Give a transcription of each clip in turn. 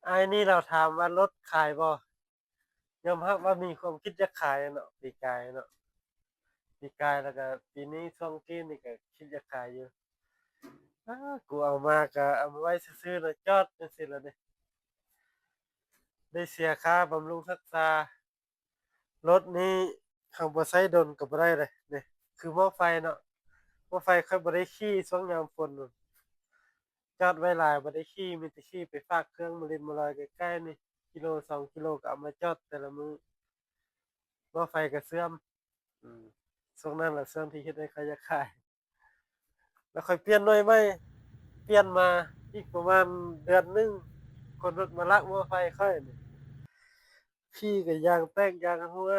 ອ້າຍນີ້ລາວຖາມວ່າລົດຂາຍບໍ່? ຍອມຮັບວ່າມີຄວາມຄິດຢາກຂາຍເນາະ ປີກາຍເນາະ ປີກາຍ ແລ້ວກະປີນີ້ຊ່ວງກີ້ນີ້ກະຄິດຢາກຂາຍຢູ່. ອ້າ ກູເອົາມາກະເອົາມາໄວ້ຊື່ໆເນາະ ຈອດຈັ່ງຊີ້ລະເດ ໄດ້ເສຍຄ່າບຳລຸງຮັກສາ. ລົດນີ້ຄັນບໍ່ໃຊ້ດົນກະບໍ່ໄດ້ເດ ນີ້ຄືໝໍ້ໄຟເນາະ ໝໍ້ໄຟຂ້ອຍບໍ່ໄດ້ຂີ່ຊ່ວງຍາມຝົນ ຈອດໄວ້ຫຼາຍບໍ່ໄດ້ຂີ່ ມີແຕ່ຂີ່ໄປຝາກເຄື່ອງມາຫຼິ້ນມາລອຍໃກ້ໆນີ້ ກິໂລສອງກິໂລກະເອົາມາຈອດແຕ່ລະມື້ ໝໍ້ໄຟກະເສື່ອມ. ອືມ ຊ່ວງນັ້ນລະຊ່ວງທີ່ເຮັດໃຫ້ຂ້ອຍຢາກຂາຍ ແລ້ວຂ້ອຍປ່ຽນໜ່ວຍໃໝ່ ປ່ຽນມາອີກປະມານເດືອນໜຶ່ງ ຄົນລົດມາລັກໝໍ້ໄຟຂ້ອຍນີ້ ຂີ່ກະຢາງແຕກຢາງຮົ່ວ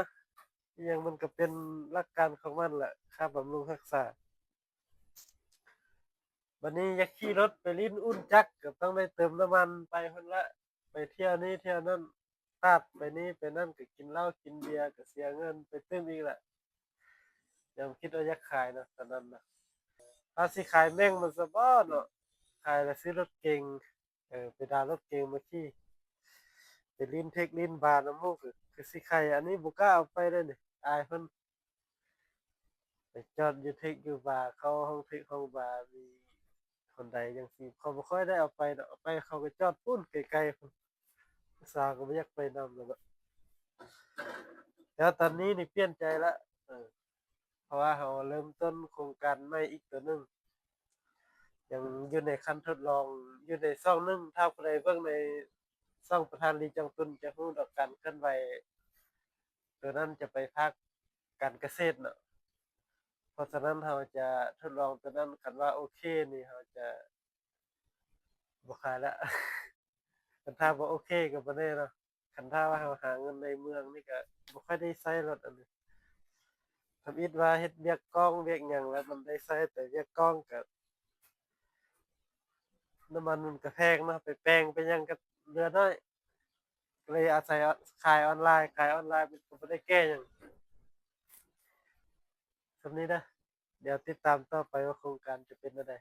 ອີ່ຫຍັງມັນກະເປັນຫຼັກການຂອງມັນລະ ຄ່າບຳລຸງຮັກສາ. ບາດນີ້ຢາກຂີ່ລົດໄປຫຼິ້ນອຸ່ນຈັກ ກະຕ້ອງໄດ້ເຕີມນ້ຳມັນໄປພຸ້ນລະ ໄປທ່ຽວນີ້ທ່ຽວນັ້ນ ຕາດໄປນີ້ໄປນັ້ນ ກະກິນເຫຼົ້າກິນເບຍ ກະເສຍເງິນໄປຕື່ມອີກລະ. ຍາມຄິດວ່າຢາກຂາຍນະ ຕອນນັ້ນນະ ວ່າຊິຂາຍແມ່ງມັນຊະບໍເນາະ ຂາຍລະຊື້ລົດເກັງ ເອີ ໄປດາວລົດເກັງມາຂີ່ ໄປຫຼິ້ນເທັກຫຼິ້ນບານຳໝູ່ ກະຄືຊິໄຄ ອັນນີ້ບໍ່ກ້າເອົາໄປເລີຍນີ້ ອາຍເພິ່ນ ໄປຈອດຢູ່ເທັກຢູ່ບາ ເຂົ້າຫ້ອງເທັກຫ້ອງບາ ມີຄົນໃດຈັ່ງຊີ້ ເຂົາບໍ່ຄ່ອຍໄດ້ເອົາໄປດອກ ເອົາໄປເຂົາກະຈອດພຸ້ນໄກໆພຸ້ນ ສາວກະບໍ່ຢາກໄປນຳແລ້ວເນາະ. ແຕ່ວ່າຕອນນີ້ນີ້ປ່ຽນໃຈລະ ເອີ ເພາະວ່າເຮົາເລີ່ມຕົ້ນໂຄງການໃໝ່ອີກໂຕໜຶ່ງ ຍັງຢູ່ໃນຂັ້ນທົດລອງ ຢູ່ໃນຊ່ອງໜຶ່ງ ຖ້າຜູ້ໃດເບິ່ງໃນຊ່ອງປະທານລີຈອງຕຸນຈະຮູ້ດອກ ການເຄື່ອນໄຫວໂຕນັ້ນຈະໄປພາກການກະເສດເນາະ ເພາະສະນັ້ນເຮົາຈະທົດລອງໂຕນັ້ນ ຄັນວ່າໂອເຄນີ້ເຮົາຈະບໍ່ຂາຍລະ ຄັນຖ້າບໍ່ໂອເຄກະບໍ່ແນ່ເນາະ. ຄັນຖ້າວ່າເຮົາຫາເງິນໃນເມືອງນີ້ກະບໍ່ຄ່ອຍໄດ້ໃຊ້ລົດອັນນີ້ ທຳອິດວ່າເຮັດວຽກກ້ອງວຽກຫຍັງລະມັນໄດ້ໃຊ້ ແຕ່ວຽກກ້ອງກະ ນ້ຳມັນມັນກະແພງເນາະ ໄປແປງໄປຫຍັງກະເຫຼືອໜ້ອຍ ເລີຍອາໄສຂາຍອອນລາຍ ຂາຍອອນລາຍມັນກະບໍ່ໄດ້ແກ່ຫຍັງ. ສ່ຳນີ້ເດີ ດຽວຕິດຕາມຕໍ່ໄປວ່າໂຄງການຈະເປັນແນວໃດ.